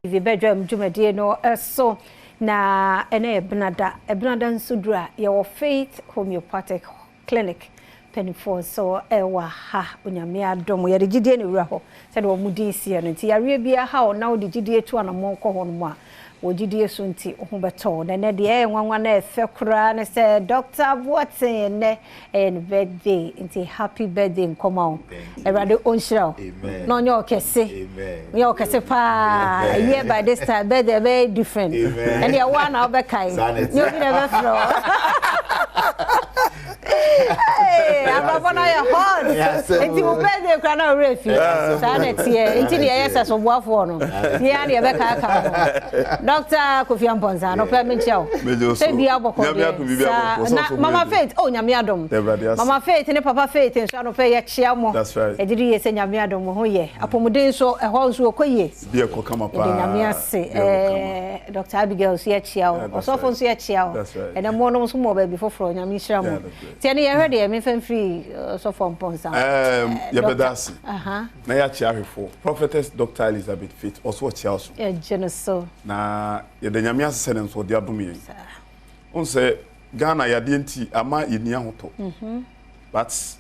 TV badwam dwumadie no so. Na ɛnɛ yɛ Benada. Ɛbenada nso duru a, yɛwɔ Faith Homeopathic Clinic mpanimfoɔ nso ɛwɔ ha. Onyame adom, yɛde gyidie na ewura hɔ sɛdeɛ wɔn din seɛ no. Nti yareɛ biara ha wo na wode gyidie tu anammɔn kɔ hɔ nom a, wɔ gyidie so nti wo ho bɛtɔ wo. Na ɛnɛ deɛ ɛyɛ nwanwa na ɛfɛ koraa ne sɛ Dr. Boateng ɛnɛ ɛyɛ ne birthday, nti happy birthday nkɔma wo. Awurade ɔnhyira wo na ɔnyɛ wo kɛse, ɔnyɛ wo kɛse paa. A year by this time birthday ɛbɛyɛ different. Ɛne ɛwɔ a na wobɛkae, nyɛ obi na ɛbɛfrɛ wo. Abrabɔ no ayɛ hot, nti wo birthday koraa na ɔwerɛ fi. Saa na ɛteɛ, nti deɛ ɛyɛ sɛ soboafoɔ no yɛa ne yɛbɛkaaka ho. Dr. Kofi Ampɔnsa, anɔpɛ menkyia wo sɛ bia bɔkɔ deɛ saa na Mama Faith, oh, Nyame adom. Mama Faith ne Papa Faith nso, anɔpɛ yɛkyia mo. Ɛgye di yie sɛ Nyame adom, mo ho yɛ, apɔmuden nso ɛhɔ nso ɔkɔ yie. Yɛde Nyame ase. Dr. Abigail nso yɛkyia wo, ɔsɔfo nso yɛkyia wo. Ɛnɛ mo nom nso mɔ baabi foforɔ, Nyame nhyira mo. Nti ɛne yɛhwɛ deɛ memfa mfiri ɔsɔfo Mpɔnsa. Yɛbɛda ase na yɛakyia ahwɛfoɔ. Prophetess Dr. Elizabeth Faith ɔso ɔkyia wo so. Yɛgye no so. Na yɛda Nyame ase sɛ ne nso ɔde adom yɛn. Wohu sɛ Ghana yadeɛ nti ama yɛnni ahotɔ. But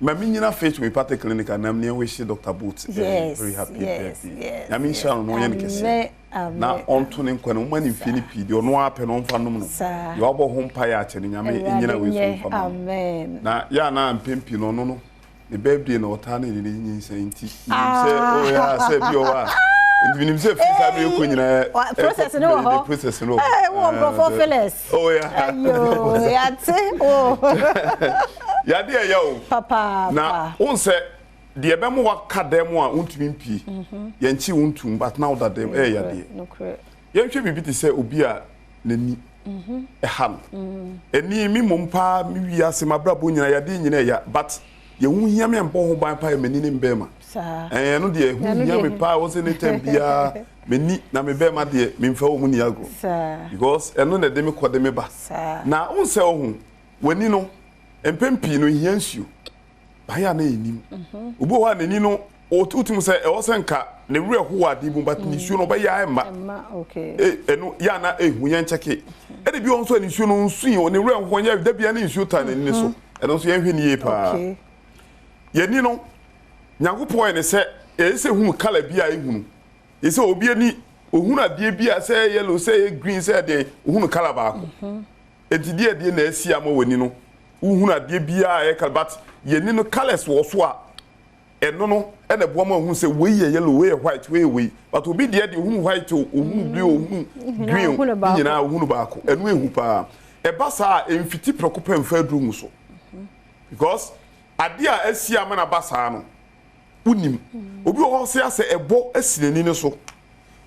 ma menyina Faith Homeopathic Clinic anam ne ɛwish Dr. Booth very happy birthday. Nyame nhyira no na ɔnyɛ no kɛseɛ na ɔnto ne nkwa no ɔma ne mfie no pii, deɛ ɔno ara pɛ no ɔmfa nom no, deɛ wabɔ ho mpaeɛ akyɛ no, Nyame nyina wei so mfa ma no. Na yɛ anaa mpɛn pii no, ɔno no ne birthday na ɔtaa ne ne nyinsɛn, nti menim sɛ, oh yeah, sɛ bi wɔ hɔ a, nti menim sɛ firi saa bere kɔ nyinaa process no wɔ hɔ. Process no wɔ hɔ. Wɔ nkurɔfoɔ feelings. Oh yeah. Ayo, yate o. Yade ɛyɛ o. Papaapa. Na wohu sɛ deɛ ɛbɛma waka dan mu a wontumi mpie, yɛnkye wo ntom, but na woda dan mu, ɛyɛ yadeɛ. Yɛnhwɛ biribi te sɛ obi a n'ani ɛha no. Ani me mmom paa, me wiase m'abrabɔ nyinaa yadeɛ nyinaa ɛya, but deɛ ho hia me a mebɔ ho ban paa yɛ m'ani ne me bɛrima. Ɛɛ ɛno deɛ ɛho hia me paa, wɔ sɛ ne time biara m'ani na me bɛrima deɛ memfa wɔ mu ni agorɔ. Because ɛno na ɛde me kɔ de me ba. Na wohu sɛ wohu w'ani no, mpɛn pii no ehia nsuo. Bayɛ a na ɛnim. Obi wɔ hɔ a n'ani no wotumi sɛ ɛwɔ sɛ nka ne werɛ ho wɔ adeɛ mu, but ne nsuo no ɔbɛyɛ a ɛmma. Ɛno yɛ a na ɛhu yɛn kyɛke. Ɛna bi wɔ hɔ nso a ne nsuo no nsu yi ne werɛ ho nyɛ da bia ne nsuo taa n'ani no so. Ɛno nso yɛnhwɛ ne yie paa. Yɛni no, Nyankopɔn yɛ ne sɛ ɛyɛ sɛ hunu colour bi a ɛhunu. Yɛ sɛ obi ani ohunu adeɛ bi a sɛ ɛyɛ yellow, sɛ ɛyɛ green, sɛ ɛdeɛn, ohunu colour baako. Enti deɛ deɛ na asi ama w'ani no, wohunu adeɛ biara a ɛyɛ colour, but yɛni no colours wɔ so a ɛno no ɛna ɛboa ma ohunu sɛ wei yɛ yellow, wei yɛ white, wei yɛ wei. But obi deɛ deɛ ohunu white o, ohunu blue o, ohunu green o, ne nyinaa ohunu baako. Ɛno ehu paa. Ɛba saa a, ɛmfiti prɛko pɛ mfa aduru ngu so. Because adeɛ a asi ama no aba saa no, wonim. Obi wɔ hɔ sɛ asɛ ɛbɔ asi n'ani no so.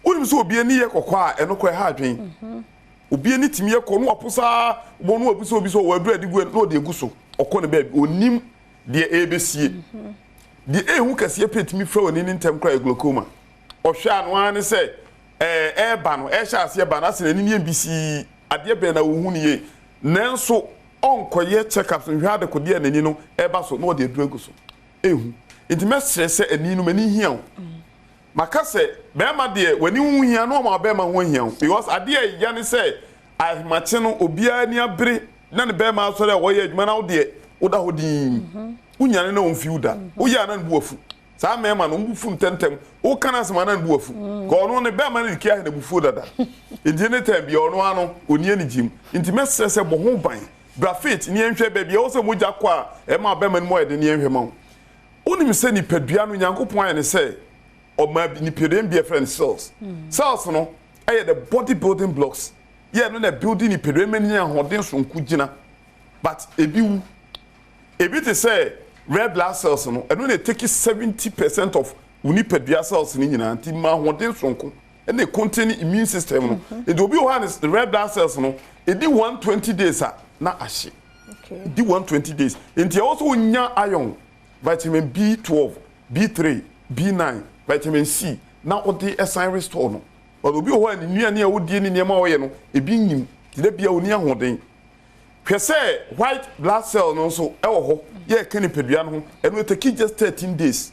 Wonim sɛ obi ani yɛ kɔkɔɔ a, ɛno koraa ɛha adwene. Obi ani tumi yɛ kɔɔ na wapo saa, wobɛhu na wabisa obi sɛ ɔwɔ aduru a ɛde gu ani na ɔde agu so. Ɔkɔ ne baabi, ɔnnim deɛ ɛrebɛsie. Deɛ ɛhu kɛseɛ pɛ tumi fira w'ani no ntɛm koraa yɛ glaucoma. Ɔhwɛ a no ara ne sɛ ɛɛ ɛreba no, ɛrehyɛ aseɛ ba no, asɛ n'ani no yɛ bisii, adeɛ bɛn na ɔhu no yie. Nanso ɔnkɔyɛ check-ups nhwɛ adekodeɛ a n'ani no ɛreba so na ɔde aduru agu so. Ɛhu. Nti mɛsrɛ sɛ ani no, m'ani hia wo. Maka sɛ bɛɛma deɛ w'ani ho hia na wama bɛɛma ho ahia wo, because adeɛ a ɛya ne sɛ ahemakye no obiara ani abere na ne bɛɛma asɔre a wɔyɛ adwuma na wo deɛ woda hɔ dinn, wonyane na ɔmfi wo da, woyɛ a na ne bo afu. Saa mɛɛma no wɔn bo fu ntɛntɛm, woka no asɛm a na ne bo afu, because ɔno ne bɛɛma no de kia ahene abufuo dada, nti any time biara ɔno ara no ɔnni anigye mu. Nti mɛsrɛ sɛ bɔ ho ban, bra faith ne yɛnhwɛ baabi a ɛwɔ sɛ mogya kɔ a ɛma bɛɛma no mu ayɛ den ne yɛnhwɛ ma wo. Wonim sɛ nipadua no Nyankopɔn ayɛ no sɛ ɔmaa bi nipadua no bi a yɛfrɛ no cells. Cells no yɛ the body building blocks. Yɛ ɛno na ɛbuildi nipadua no ma no nya ahoɔden soronko gyina. But ebi wu. Ebi te sɛ red blood cells no, ɛno na ɛtake 70% of wo nipadua cells no nyinaa nti ma ahoɔden soronko ɛna ɛcontain immune system no. Nti obi wɔ hɔ a ne red blood cells no ɛdi 120 days a na ahye. Di 120 days. Nti ɛwɔ sɛ wonya iron, vitamin B12, B3, B9, vitamin C na wode ɛsan restore no. But obi wɔ hɔ a ne nnuane a wodie ne nneɛma a ɔyɛ no ebi nnim. Nti da bia ɔnni ahoɔden. Hwɛ sɛ white blood cell no nso ɛwɔ hɔ yɛ ɛka nipadua no ho. Ɛno ɛtake just 13 days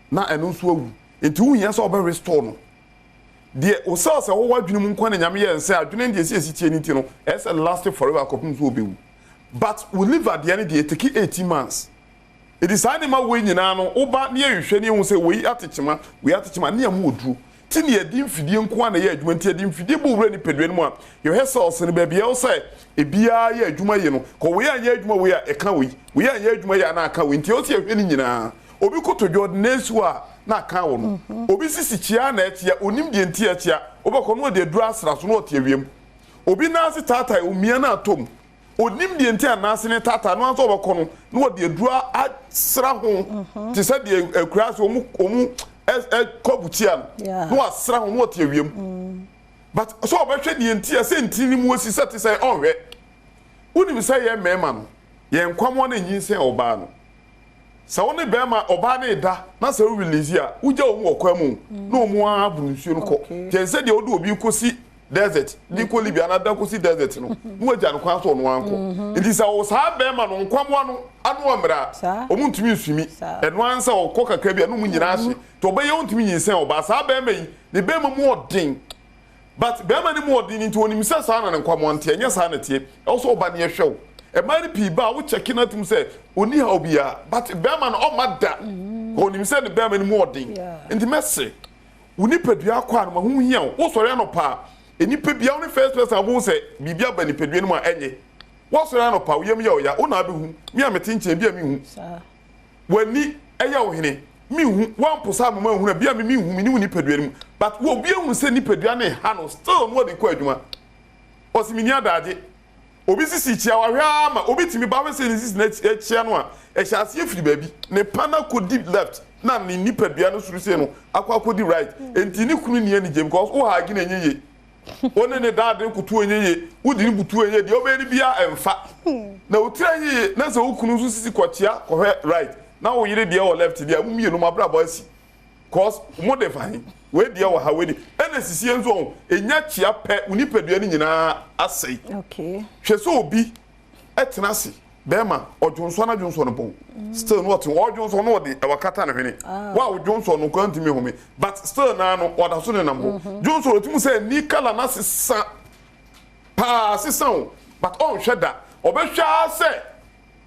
na ɛno nso awu. Nti wohia sɛ wobɛ restore no. Deɛ wo cells a ɛwɔ w'adwene mu nko na Nyame yɛɛ no sɛ adwene no deɛ sɛ ɛsi tie no nti no ɛyɛ sɛ last forever kɔpem sɛ wobɛwu. But wo liver deɛ no deɛ ɛtake 18 months. Enti saa nneɛma wei nyinaa no woba na yɛhwehwɛ na yɛhu sɛ wei ate kyema, wei ate kyema ne yɛma oduro. Ti na yɛde mfidie nko ara na ɛyɛ adwuma nti yɛde mfidie bɔ wura nipadua no mu a yɛhwɛ cells no baabi a ɛwɔ sɛ ebiara yɛ adwuma yie no kɔ wei anyɛ adwuma wei a ɛka wei, wei anyɛ adwuma yie a na aka wei nti ɛwɔ sɛ yɛhwɛ ne nyinaa. Obi kotodwe ɔde nan si hɔ a na aka wɔ no. Obi sisi kyia na ɛkyea, onnim deɛ nti a ɛkyea, wobɛkɔ na ɔde aduro asra so na ɔte awia mu. Obi nan ase taatae, omia no atɔ mu. Ɔnnim deɛ nti a nan ase no taataa, ɛno ara nso ɔbɛkɔ no na ɔde aduro asra ho te sɛ deɛ akuraa ase wɔn wɔn kɔ abukyia no na wasra ho na ɔte awia mu. But sɛ ɔbɛhwɛ deɛ nti a sɛ ntini no mu asi sɛ te sɛ ɔnhwɛ. Wonim sɛ yɛn mmarima no, yɛn nkwamoa no nyinsɛn ɔbaa no. Sɛ wo ne bɛrima, ɔbaa no reda na sɛ wo release a, wogya wɔn wɔ kwan mu na wɔn ara boro nsuo no kɔ. Kyɛn sɛ deɛ wode obi rekɔsi desert, de kɔ Libya anaa da kɔsi desert no, na wagya no kwan sɛ ɔno ara nkɔ. Nti sɛ wo saa bɛrima no nkwamoa no ano ammrɛ a, wɔn ntumi nswimi. Ɛno ara ne sɛ ɔkɔ kakra bi a na wɔn nyinaa ahye. Nti ɔbɛyɛ wontumi nyinsɛn ɔbaa. Saa bɛrima yi, ne bɛrima mu ɔden. But bɛɛma no mu ɔden nti onim sɛ saa na ne nkwamoa nteɛ, ɛnyɛ saa na ɛteɛ, ɛwɔ sɛ ɔba ne yɛhwɛ wo. Ɛmaa no pii ba a wo check no atum sɛ ɔnni haw biaa but bɛɛma no ɔmma da cause onim sɛ ne bɛɛma no mu ɔden. Nti mɛsere wo nipadua akɔ a no ma ho hia wo. Wo sɔre anɔpa a nnipa biaa wo ne first person a wobɛhu sɛ biribi aba nipadua no mu a ɛnyɛ. Woasɔre anɔpa wo yam yɛ wo ya, wo na abɛhu, me a mete nkyɛn bi a menhu. W'ani yɛ wo hene, menhu, woamposa ama manhunu a, bia me menhu, menni wo nipadua no mu, but wɔ obi ahunu sɛ nipadua no reha no, still no ɔde kɔ adwuma. Ɔse menni adaagye. Obi sisi kyia, wahwɛ ara ma obi tumi ba hwɛ sɛ ne sisi no akyia no a, ɛhyɛ aseɛ firi baabi, ne pa no akɔdi left na ne nipadua no soro sei no akɔ akɔdi right, enti ne kunu nni anigye because wo hug no ɛnyɛ yie. Wo ne ne da ade koto ɛnyɛ yie, wode no butu ɛnyɛ deɛ wobɛyɛ no biara ɛmfa. Na wo tiri anyɛ yie na sɛ wo kunu nso sisi kɔkyea kɔhwɛ right na wo yere deɛ wɔ left deɛ a mo mmienu mo abrabɔ asi. Cause mo de fa he? Wei deɛ wɔ ha wei de ɛna sisie nso ɔho ɛnya kyea pɛ wo nipadua no nyinaa asɛe. Hwɛ sɛ obi tena ase bɛrima ɔdwonsɔ na dwonsɔ no bɔn still no ɔte ɔdwonsɔ no ɔde wakata ne hwene ah. wa ɔdwonsɔ no kwan ntumi home but still naa no ɔda so nenam hɔ mhm. dwonsɔ ɔtumi sɛ ni kala na sesa paa sesa o but ɔnhwɛ da ɔbɛhwɛ ara sɛ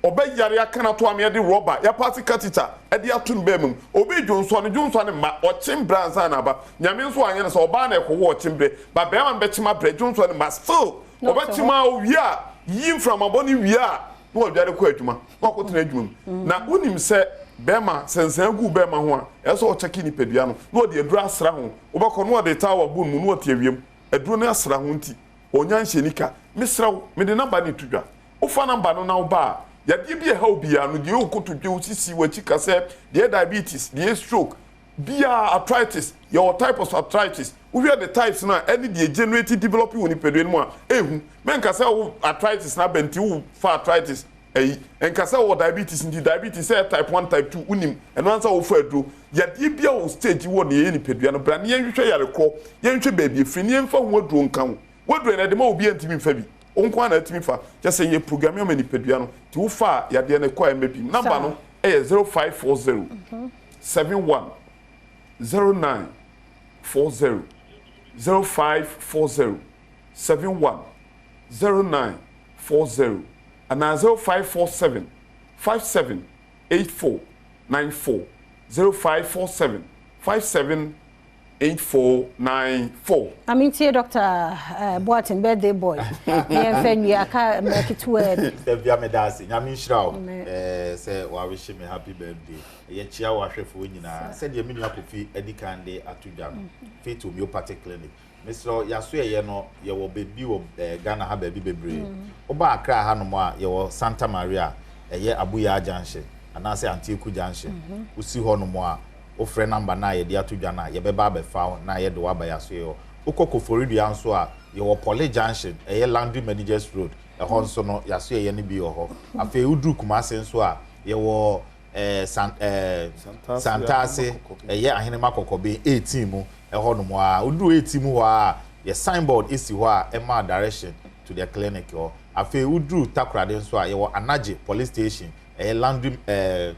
Ɔbɛyare aka no ato amea de rɔba yɛapaase catheter de ato ne bɛɛma mu. Obi dwonsɔ no dwonsɔ no mma ɔkye mbrɛ ansa na aba. Nyame nso anyɛ no saa ɔbaa na ɛkɔwo ɔkye mbrɛ but bɛɛma no bɛkyem abrɛ dwonsɔ no mma still ɔbɛkyem a owie a yi mframa bɔne wie a na wadware kɔ adwuma na wakɔtena adwuma mu. Na wonim sɛ bɛɛma sɛ nsaa gu bɛɛma ho a ɛsɛ sɛ ɔkyɛke nipadua no na ɔde aduro asra ho. Wobɛkɔ na ɔde towel abɔ ne mu na ɔte awia mu aduro no asra ho nti ɔnya nhyɛ nika. Mesrɛ wo mede number no reto dwa. Wofa number no na woba a, yadeɛ bi a ɛha wo biara no, deɛ ɛyɛ wo kotodwe, wo sisi, w'akyi kasɛɛ, deɛ ɛyɛ diabetes, deɛ ɛyɛ stroke, biara, arthritis, yɛwɔ type of arthritis, wohwɛ the types no a, ɛne deɛ generate develop wɔ nipadua no mu a, ɛhu. Mɛnka sɛ wo arthritis no aba nti wofa arthritis ayi, ɛnka sɛ wowɔ diabetes nti diabetes sɛ ɛyɛ type 1, type 2, wonim, ɛno ara ne sɛ wofa aduro. Yadeɛ biara wɔ stage wɔ deɛ ɛyɛ nipadua no, bra na yɛnhwehwɛ yare korɔ, yɛnhwɛ baabi ɛfiri na yɛmfa ho aduro nka ho. W'aduro no ɛde ma obi a ntumi nfa bi. Wo nko ara na atumi fa. Kyerɛ sɛ yɛ programme ama nipadua no. Nti wo fa a yadeɛ no ɛkɔ a ɛmma bi. Number no ɛyɛ 0540 71 09 40 0540 71 09 40 anaa 0547 57 84 94 0547 57 8494. Ma mentie Doctor Boateng birthday boy na yɛmfa nwie aka mmerɛ ketewaa bi. Sister Afia meda ase Nyame nhyira wo sɛ wa wish me happy birthday yɛkyia wo ahwɛfoɔ nyinaa sɛdeɛ me nua Kofi adi kan de ato dwa no Faith Homeopathic Clinic Mesrɛ wo, yɛasoɛeɛ no, yɛwɔ baabi wɔ Ghana ha baabi bebree. Woba Accra hanom a, yɛwɔ Santa Maria, ɛyɛ Abuyaa Junction anaasɛ Antieku Junction. Wosi hɔnom a, wofrɛ number no a yɛde ato dwa no a, yɛbɛba abɛfa wo na yɛde wo aba yɛasoɛeɛ hɔ. Wokɔ Koforidua nso a, yɛwɔ Poly Junction, ɛyɛ Laundry Managers Road, ɛhɔ nso no, yɛasoɛeɛ no bi wɔ hɔ. Afei woduru Kumasi nso a, yɛwɔ San ɛɛ Santase, ɛyɛ Ahenema Kɔkɔben 18 mu. Ɛhɔ nom ara. Woduru 18 mu hɔ ara a, yɛ sign board si hɔ a ɛma direction to the clinic hɔ. Afei woduru Takoradi nso a, yɛwɔ Anagye police station, ɛyɛ laundry ɛɛ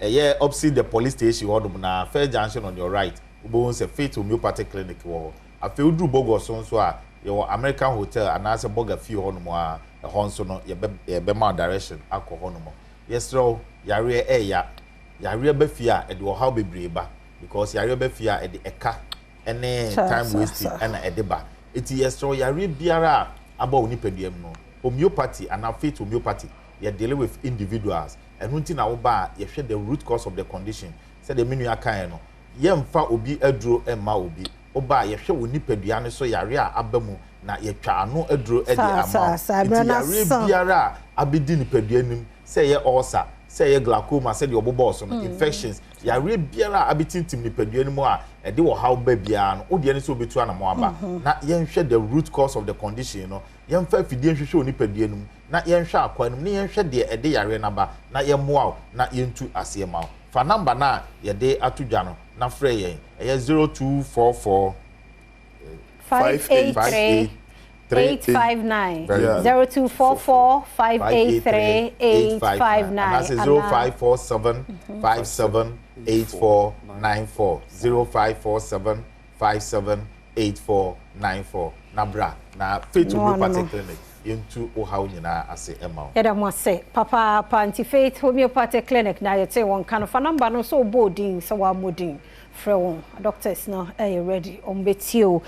ɛyɛ opposite the police station hɔ nom no ara, first junction on your right, wobɛhu sɛ Faith Homeopathic Clinic wɔ hɔ. Afei woduru Bogoso nso a, yɛwɔ American Hotel anaasɛ Boga Fie hɔnom a, ɛhɔ nso no yɛbɛ yɛbɛma wo direction akɔ hɔnom. Yɛsrɛ wo, yareɛ ɛɛya. Yareɛ ba fie a, ɛde ɔhaw bebree ba because yareɛ ba fie a, ɛde ɛka ne time wasting ɛna ɛde ba. Eti yɛsrɛ wo, yareɛ biara a aba wo nipadua mu no, homeopathy anaa faith homeopathy, yɛ deal with individuals. Ɛno nti na woba a, yɛhwɛ the root cause of the condition. Sɛdeɛ me nua kaeɛ no, yɛmfa obi aduro mma obi. Woba a, yɛhwɛ wo nipadua no so yareɛ a aba mu na yɛtwa ano aduro de ama wo. Nti yareɛ biara a abɛdi nipadua no mu, sɛ ɛyɛ ulcer, sɛ ɛyɛ glaucoma sɛdeɛ ɔbobɔɔ so no, infections, yareɛ biara a abɛtintim nipadua no mu a ɛde ɔhaw ba biara no, wo deɛ ne sɛ wobɛtu anamɔn aba na yɛnhwɛ the root cause of the condition no, yɛmfa afidie nhwehwɛ wo nipadua no mu na yɛnhwɛ akwaa no mu na yɛnhwɛ deɛ ɛde yareɛ no aba na yɛmmoa wo na yɛntu aseɛ ma wo. Fa number no a yɛde ato dwa no na frɛ yɛn, ɛyɛ 0244. 583 859 0244 583 859 anaasɛ 0547 57 8494 0547 57 8494 na bra na Faith Homeopathic Clinic yɛntu wo haw nyinaa ase ma wo. Yɛda mo ase papaapa nti Faith Homeopathic Clinic na yɛtee wɔn nka no fa number no sɛ wobɔɔ din sɛ woammɔ din frɛ wɔn doctors no yɛ ready wɔn bɛtie wo.